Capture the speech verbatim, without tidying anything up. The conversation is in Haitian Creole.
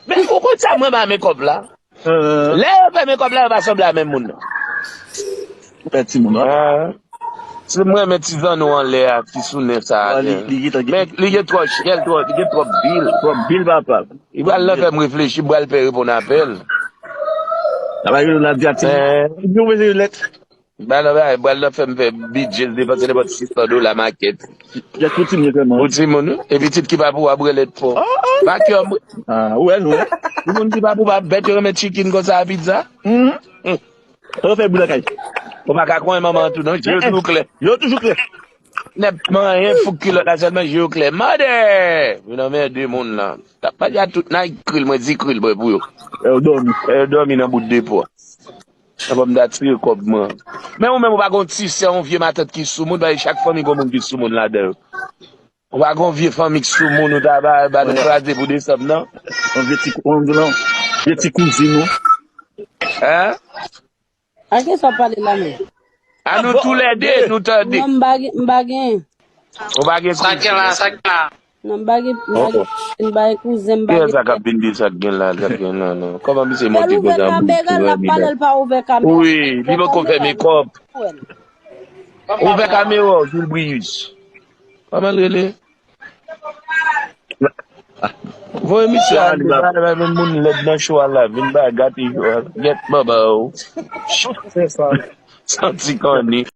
Men ou konn sa mwen ba mekòp la? Lè yo fè mekòp la, yo pa sanble a menm moun nan. Ou fè timoun, wi. Ah. Se mwen men ti zanno anlè a ki sou nen sa a. Men li gen twòp chèl, twòp, li gen twòp bil. Twòp bil, papa. Li pral nan fè m reflechi, m pral pè reponn apèl. Sa va rele l ap di a ti. Yo bezwen lèt. Ba nan ba, ba nan fè m fè bidje, depanse nenpòt sis san dola makèt. Jès pou timoun sèlman. Pou timoun, wi. E pitit ki pa pou w ap rele t fò. Vacuum. Ah, ou wè nou, wi. Timoun ki pa pou w ap bèt, yo renmen chicken konsa a pizza. Yo fè bri lakay. Ou pa ka konyen manman an tou, non. Je yo toujou klè. Je yo toujou klè. Nèg manyen fouk kilòt la sèlman, je yo klè. Mande! Vin anmède moun lan. T ap pale a tout nan kril, mwen di kril, mwen pou yo. E yo dòmi. E yo dòmi nan bout de pò. Sa fè m ta tire kòb mwen. Men ou menm ou pa gon ti sè, yon vye matant ki sou moun, paske chak fanmi gon moun ki sou moun ladan yo. Ou pa gon vye fanmi ki sou moun, ou ta ba, ba nou kraze pou desanm nan. Yon vye ti, yon vye ti kouzin ou. Hein? A ki sa w pale la menm? A nou toulède, nou tande. Non, m pa gen, m pa gen. Ou pa gen kouzin? Sa gen la, sa gen la. Non, m pa gen, m pa gen, m pa gen kouzen, m pa gen. Kiyès sa k ap vin di sa k gen la, sa k gen la, non? Kòman misye monte konsa pou kamera, l ap pale, l pa ouvè kamera. Wi, li poko fè mekòp. Ouvè kamera w, Jules Brius. Kòman l rele? Voye misye al de la, la, men moun lèd nan cho a la, vin ba gate cho a. Gèt manman w. Santi kòni.